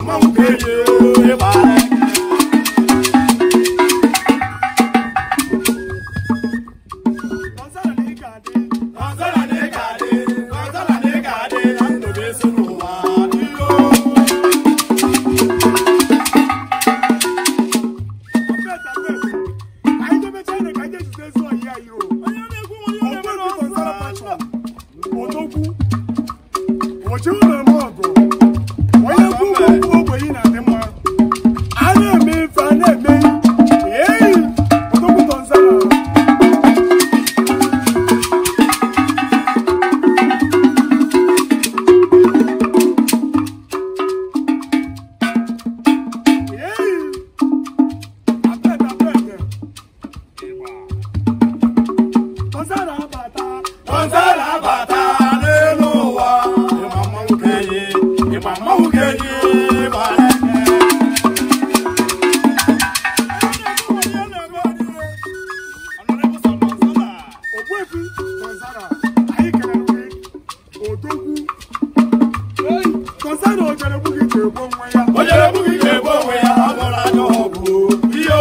Mmanwụ ka enyi ịgbara eke. Gonzalo na ị ga-adị. Gonzalo na ị ga-adị, Gonzalo na ị ga-adị, na ndụ bụ ezi n'ụwa iyo. Apet apet. Anyị jebe China ka anyị jee zute ezi ọyị anyị o. Onye na-ekwu onye na-eme Ogbuefi Gonzalo n'ọsọ. Patron, Odogwu, Oji ụlọ eme ọgụ, onye kwu ụgwọ okwu ogbenye na-adị mma. A na-eme ife a na-eme eyi Odogwu Gonzalo. Eyi, apet apet. Gonzalo abata. Gonzalo abata n'elu ụwa. Ịma mmanwụ ka enyi, ịma mmanwụ ka enyi ịgbara eke. Ogbuefi Gonzalo, anyị kelere gị, Odogwu. Gonzalo o jere egbu gị ka egbu onwe ya. O jere egbu gị ga-egbu onwe ya, ọ bụrụ ajọ ọgwụ iyo.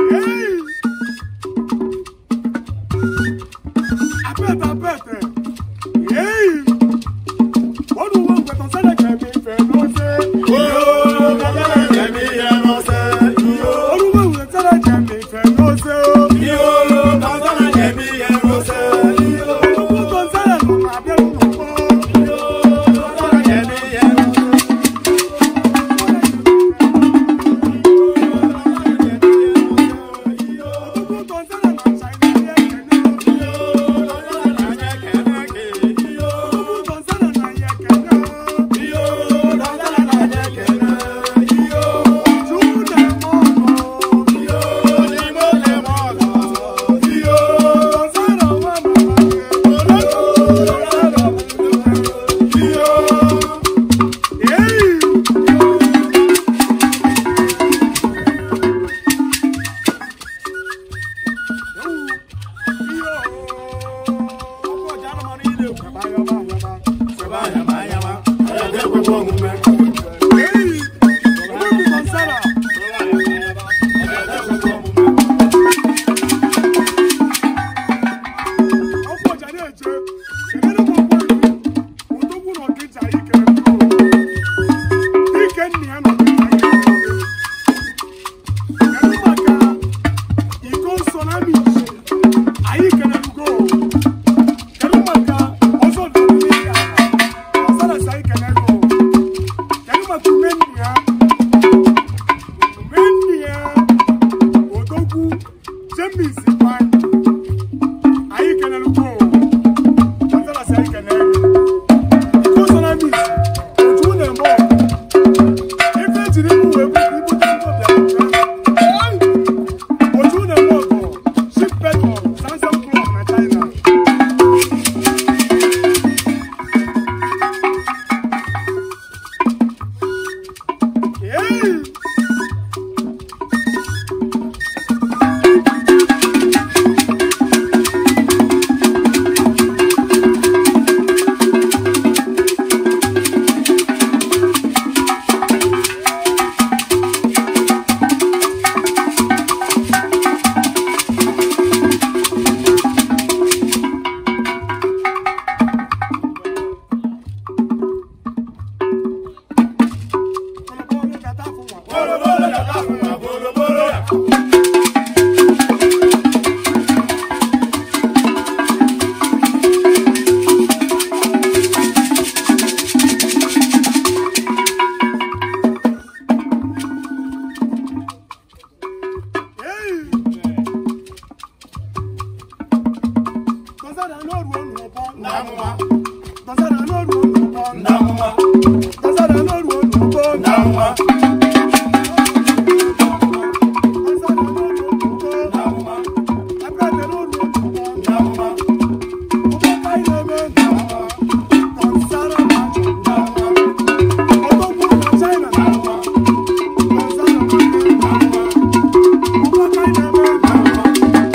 Hey! Apete apete. Hey! Ọdụ uwe mgbe Gonzalo ga-eme ife n'ofe. Iyo, Gonzalo ga-eme ihe n'ọsọ. Iyo, Ọdụ uwe mgbe Gonzalo ga-eme ife n'ofe. iyo, Gonzalo ga-eme ihe n'ọsọ. Iyo, Odogwu Gonzalo nọ na-abịa n'ụlọ. iyo, Gonzalo ga-eme ihe n'ọsọ. Odogwu Gonzalo na China ya ekene. Odogwu Gonzalo na ya ekene. Chukwu na-eme ọgọ. Gonzalo nwa mama gị. Hey! Hey! Ogbuefi Gonzalo. Ọkụ ọja na-eje, kelere m Ogbuefi, Odogwu na Ọkịja anyị kelere gị o. Dike nna ya na Ọkịja anyị kelere gị. Kedu maka iko nsọ na Amichi, anyị kelere gị o. Kedu maka ọzọ ndụmọdụ ala, Gonzalo sị anyị kelere gị o. Kedu maka ume nna ya? Ume nna ya, Odogwu James Ifeanyi. Anyị kelere ugbo Gonzalo sị anyị kelere gị. Iko so na mis otu na-eme ọgụ ife ejiri mụ wee bute ibute ndị ọbịa otu na-eme ọgụ ship petrol Samsung Club na China. Hey! Kolobolo kata fún wa. Hey! Gonzalo n'oru onu ọbọ. Gonzalo n'oru onu ọbọ. Gonzalo n'oru onu ọbọ. Gonzalo n'oru onu ọbọ. Apẹtẹ n'oru onu ọbọ. Ụgbọ ka anyị na-eme. Gonzalo Macho. Odogwu na China. Gonzalo Macho. Ụgbọ ka anyị na-eme.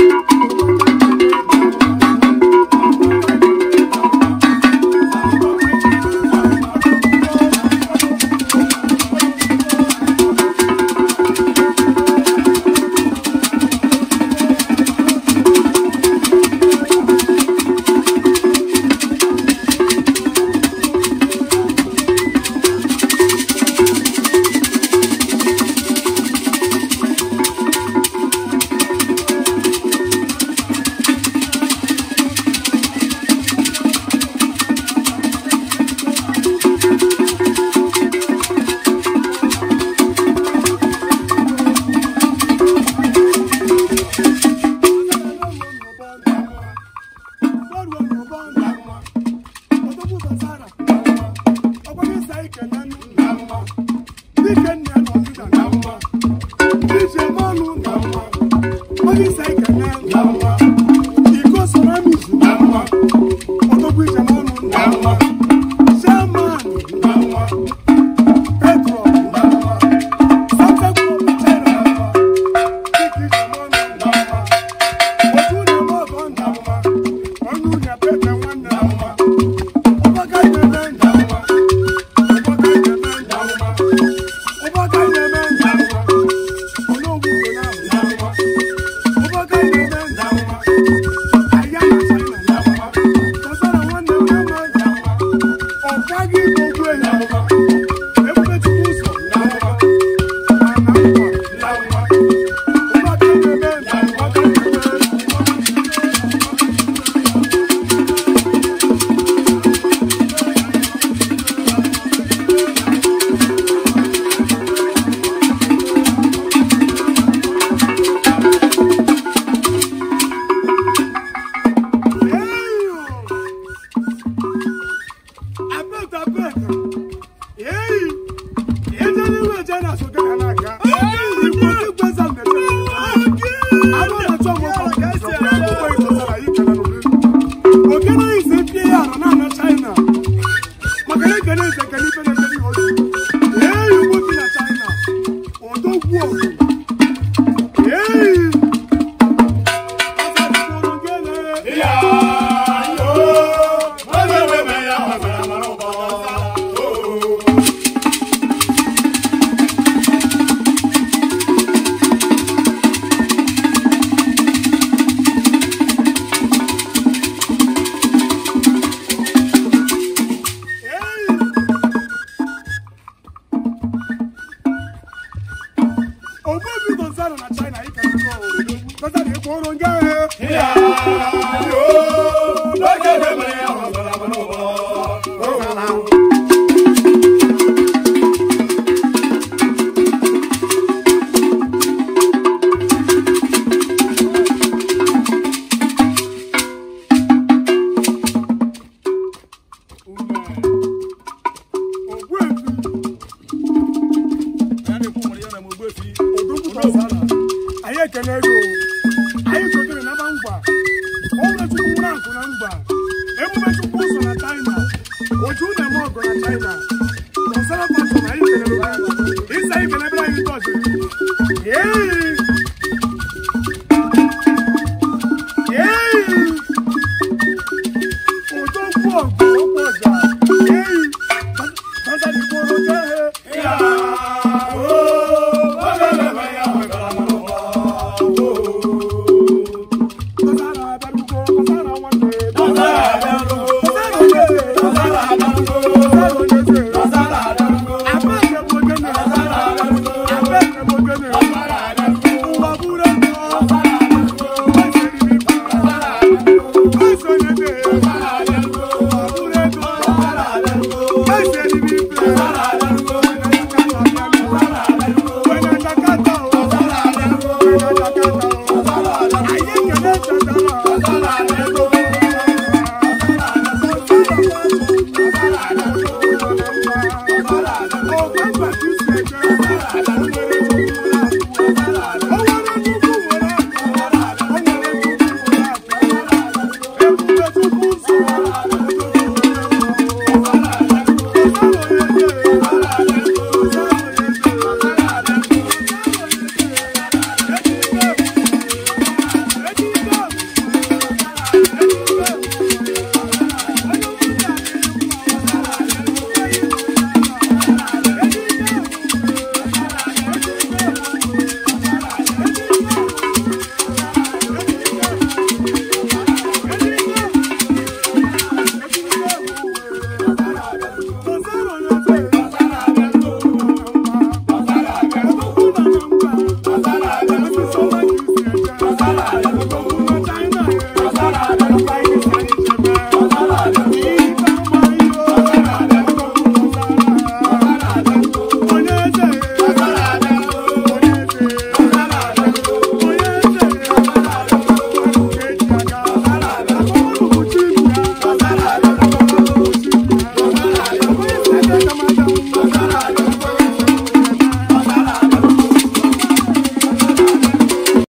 Thank you.